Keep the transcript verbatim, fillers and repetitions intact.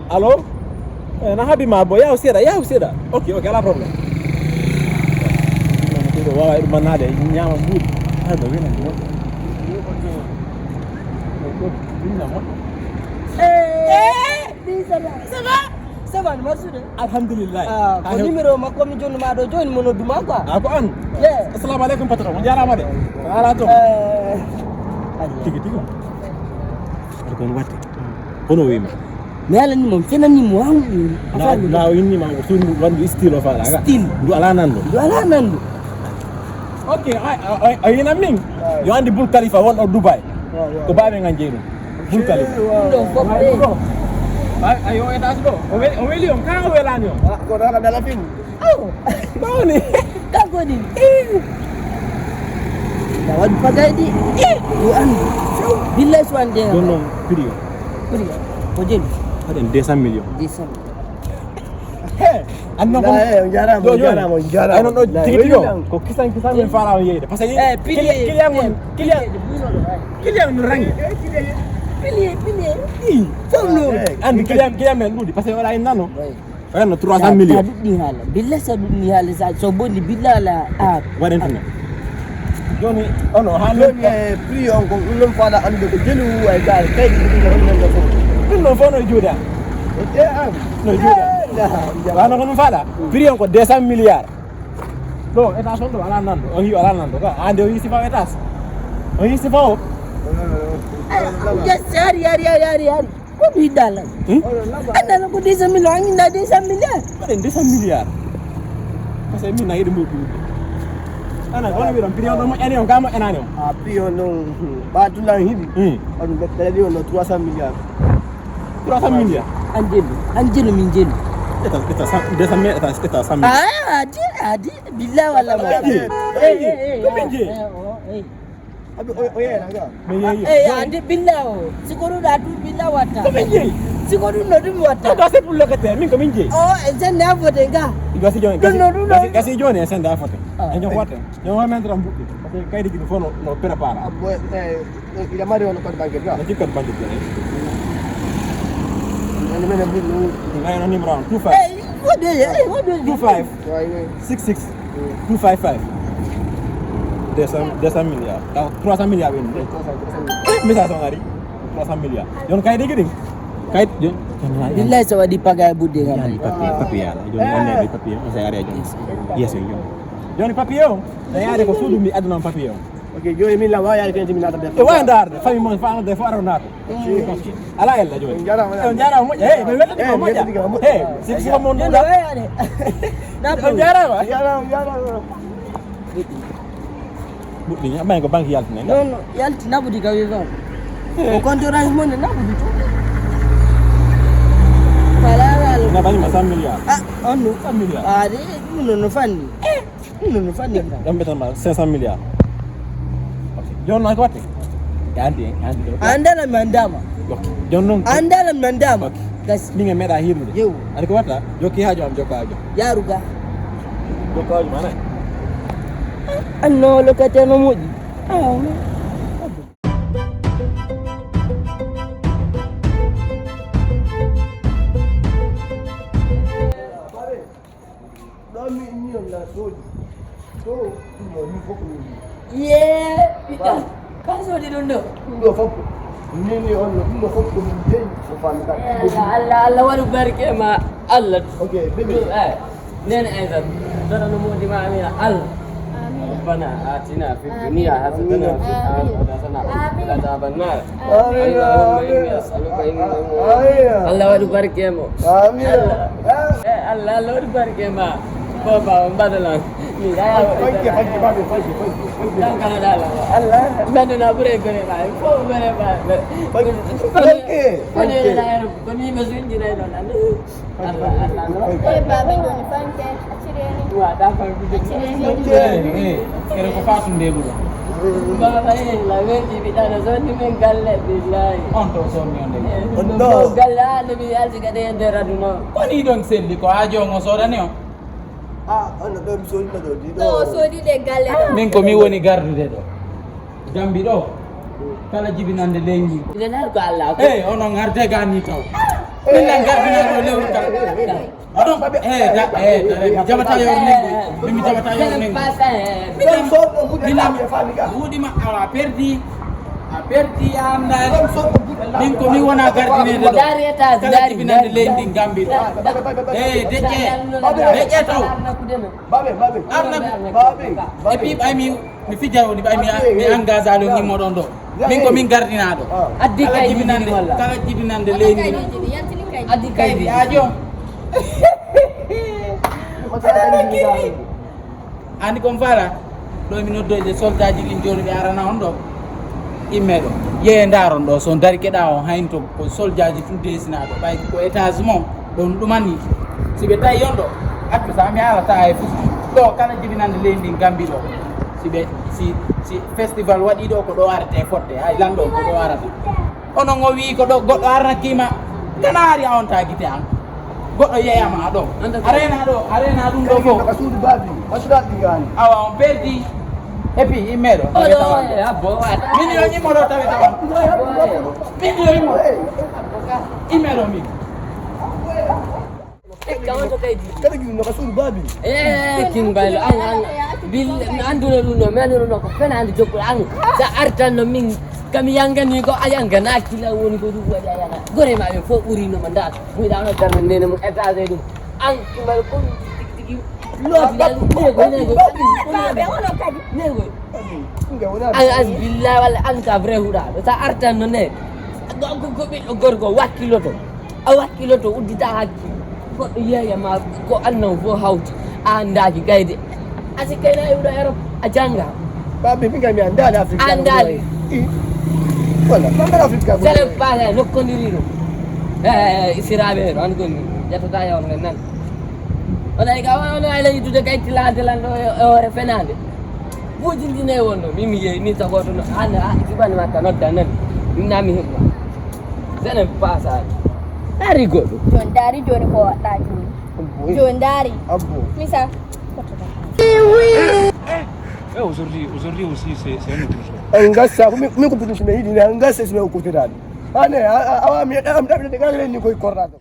Allo? Eh, na habi ma bo, yaw seeɗa, yaw seeɗa. Ok, ok, ala problème. Ɗum wawa ɗum mannade, ñaama mbuuɗi. Hay ɗo wena mo. Wina mo. Eh, ça va? Ça va, no marsude? Alhamdulillah. Ah, ko numéro makko mi jonnu ma ɗo joni mo noddu ma quoi. Ah, ko an? Yeah. Assalamu alaikum patron, on jarama de. Ala to. Eh. Tigi tigi. Ko on watti. Kono o wiimi. Mi alani mo, mi fenani mo, han. Na o inni ma ko suudu wandu style o faala ga. Style. Ndu ala nanɗo. Ndu ala nanɗo. Ok, a a a yina min. Yo andi Bul Khalifa won o Dubai. Ko baabe ngan jeeɗum. Bul Khalifa. Ɗum ɗo fof de. Ay ay o étage ɗo. O weli o weli on ka o welani on. Ah, ko ɗo ka dala film. Aw. Mawni. Kanko ni. Na waɗi pagayɗi. Yo andu. Billahi so ande. Ɗon noon prix o. Prix o. Ko jeli. Haɗen deux cent millions. Deux cent millions. He. Anno ko. Eh, on jarama, on jarama, on jarama. Ay non ɗo tigi tigi o. Ko kisan kisan min fala on yeyde. Parce que eh, pilier, client mon, client. Client no rangi. Pilier, pilier. Fof no. Andi client client men ɗuɗi parce que wala en nano. Wayno trois cent millions. Sa ɗuɗɗi haala. Billa sa ɗuɗɗi haala sa so boni billa ala a. Waɗen tan. Joni ono ha joni e prix on ko ɗum ɗon faala anndude ko jelu ay gaal kaydi ɗum ko ɗum ɗon fof. Ɗum ɗon fof no juuda. E an. No juuda. Wano ko ɗum faala. Prix on ko deux cent milliards. Ɗo étage on ɗo ala nanɗo. O yi ala nanɗo ka. Ande o yi sifa étage. O yi sifa o. Yes, yari yari yari yari yari. Ko ɗum yiɗɗa lan? Annda lan ko deux cent millions, an inda deux cent milliards. Mbaɗen deux cent milliards. Parce que min na yiɗi mbuɗi ɗum. Ana kono mbiɗon prix on ɗo moƴƴani on ka moƴƴanani on. A prix on ɗon ɓa dulan hiɗi. On ɓeɗaɗi on ɗo trois cent milliards. Trois cent milliards. An jelu, an jelu min jelu. Eta eta deux cent mille eta eta cent mille. Ah, adi adi. Billahi walla ma. Ko min jeyi. Abi o o yena ga. Mi yeyi. Eh, andi billa o. Siko ɗum ɗa ɗum billa watta. Ko min jeyi. Siko ɗum no ɗum watta. Ko c'est pour locataire min ko min jeyi. O e jande a vote ga. Gasi joni. Ɗum no ɗum ɗo. Gasi joni e sende a vote. En jom watte. Yo men tan buɗɗi. Parce que kaydi giɗo fof no no prépara. Abo eh ila mari on code bancaire ga. Ci code bancaire. Ani men buɗɗi. Ngayon numéro two five. Eh, what do you? What do you? Two five. Six six two five five. Deux cents, deux cents milliards. Ah, trois cents milliards, oui. Eh, message on ari. Trois cents milliards. Yon kay digi ding. Kay yon. Billahi sa waɗi pagay budde ngam. Yani papier, papier ala. Yon on ne papier, on sa ari yon. Yes, yon. Yon papier on. Da yare ko suudu mi aduna papier on. Ok, joni min la waya kan timi nata de. E waya darde, fami mon fa de fo arona. Ala ella joni. On jarama. On jarama moƴƴa. Hey, mi weltani ko moƴƴa. Hey, si si mon ɗum. On jarama. Jarama jarama. Buɗɗi a ɓay ko banque yaltine. Non non, yalti nabudi ka wi fam. Ko compte orange mon nabudi to. Wala wala. Na bani ma cent milliards. Ah, on no. Cent milliards. Ah, de ɗum no no fanni. Ɗum no fanni. Ɗon ɓe tan ma cinq cent milliards. Jooni noon ko watte? Yandi yandi ɗo. Andala mi andama. Jooni noon. Andala mi andama. Gas. Min e meeɗa hiirude. Yew. Aɗa ko watta? Jokki haaju am jokka haaju. Yaruga. Jokka haaju mana. Anno locataire no moƴƴi. Ah. Ɗo mi inni on na soodi. To ɗum o ni fof ko min. Ye ɓiɗɗo. Ka soodi ɗum ɗo. Ɗum ɗo fof. Nini on no ɗum ɗo fof ko min jeyi. Ko fami ka. Allah Allah waɗu barke ma Allah. Ok bébé. Nene Aysat. Dara no modi ma amina Allah. Rabbana atina fid dunya hasanatan wa fil akhirati hasanatan wa qina adhaban nar. Allahumma inni as'aluka ilman. Allah waɗu barke mo. Amin. Allah Allah waɗu barke ma. Baba on mbaɗalan. Fanke fanke babe fanke fanke. Kankana dala. Allah. Mbaɗuna ɓure gone ma. Fof gone ma. Fanke fanke. Ko ni ɓe sunjiray ɗon. Allah Allah. E baba joni fanke. Waɗa fankude. Kere ko fatum nde ɓuro. Baba e la wendi mi ɗaɗa sonni min galle billahi. On to sonni on de. On ɗo galle ha nde mi yalti kadi e nder aduna. Koni ɗon selli ko ha jongo sodani on. Ah on ɗo mi sonni ɗo ɗiɗo. Ɗo sodi ɗe galle ɗo. Min ko mi woni gardude ɗo. Jambi ɗo kala jibinande leydi. Ndenar ko Allah ko. Eyi onon arde gani taw. Min nan gardinaa ɗo lewru kala. Ɗum, eh, da, eh, da, mi jaɓataa yawre nengu. Min mi jaɓataa yawre nengu. Min nan, min nan, wuuɗi ma, awa, perdi. A perdi, a anndaani. Min ko mi wona gardineede ɗo. Kala jibinande leydi ndi Gambi ɗo. Eh, deƴƴe, deƴƴe taw. Arna. Et puis, ɓay mi, mi fija woni, ɓay mi, mi engage aɗo ngimmoɗon ɗo. Min ko min gardinaaɗo. Addi kala kay jibinande, walla? Kala jibinande leydi. Addi kay kaydi aajo. Andi kon faala? Ɗo mi noddoyde soldaaji ɗin jooni ɓe arana on ɗo. Imme ɗo. Yeye ndaaron ɗo, so on dari keɗa on, haynto ko soldaaji tun deesinaaɗo. Ɓay ko étage mon, ɗon ɗumani. Si ɓe tawi on ɗo, accu sa mi haalata hay fus. Ɗo kala jibinande leydi ndin Gambi ɗo. Si ɓe, si, si festival waɗi ɗo, ko ɗo arete fodde, hay lanɗo ko ɗo arata. Onon o wii ko ɗo goɗɗo arana kima. Kana ari a onta gite an. Goɗɗo yeyama ɗo. A rena ɗo, a rena ɗum ɗo fof. Ka suudu baabi, masuɗa ɗi gani. Awa on perdi. Et puis, imme ɗo. Min yo ñimmo ɗo tawe tawa. Min yo ñimmo. Imme ɗo min. Kawanto kaydi. Kada gini no ka suudu baabi. Eh, King Baylo, an, an. Bil, mi anduno ɗum no, mi anduno ɗum no, ko fenande jokkol an. Sa artan no min, kami yangani ko a yangana kila woni ko ɗum waɗi a yana. Gore ma ɓe fof ɓurino ma ndaal. Muɗa on darna nene mo étage ɗum. An King Baylo ko tigi tigi. Loofi dal, nego, nego. Nego. An, an billahi walla an ka vrai huɗaɗo. Sa artan no ne. Ko, ko, ko ɓiɗɗo gorko wakkiloto. A wakkiloto uddita hakkil. Goɗɗo yeeya ma ko annan fof hawti. A andaaki gayde. A si kayna e wuɗo Europe a jannga. Babi mi gami an dali Afrique. An dali. Wala man dali Afrique. Sele pala nokkondiri ɗum. Eh, siraɓe ɗo an koni ƴettata yawre nan. Wala ka wala ala yiddude kay tilante lan ɗo e hoore fenande. Bujindine wonno min mi yeeyi ni tagoto no an a jibani makka nodda nan. Min nami himma. Sene pasa. Ari goɗɗo. Jon dari joni ko waɗɗaki ni. Abbo. Jon dari. Abbo. Misa. Eh, aujourd'hui, aujourd'hui aussi, c'est c'est un autre jour. An gassa ko min min ko putin sima yiɗi ne an gassa sima ko kutirani. Ane awa mi ɗam ɗam de gagre ni koy korrata.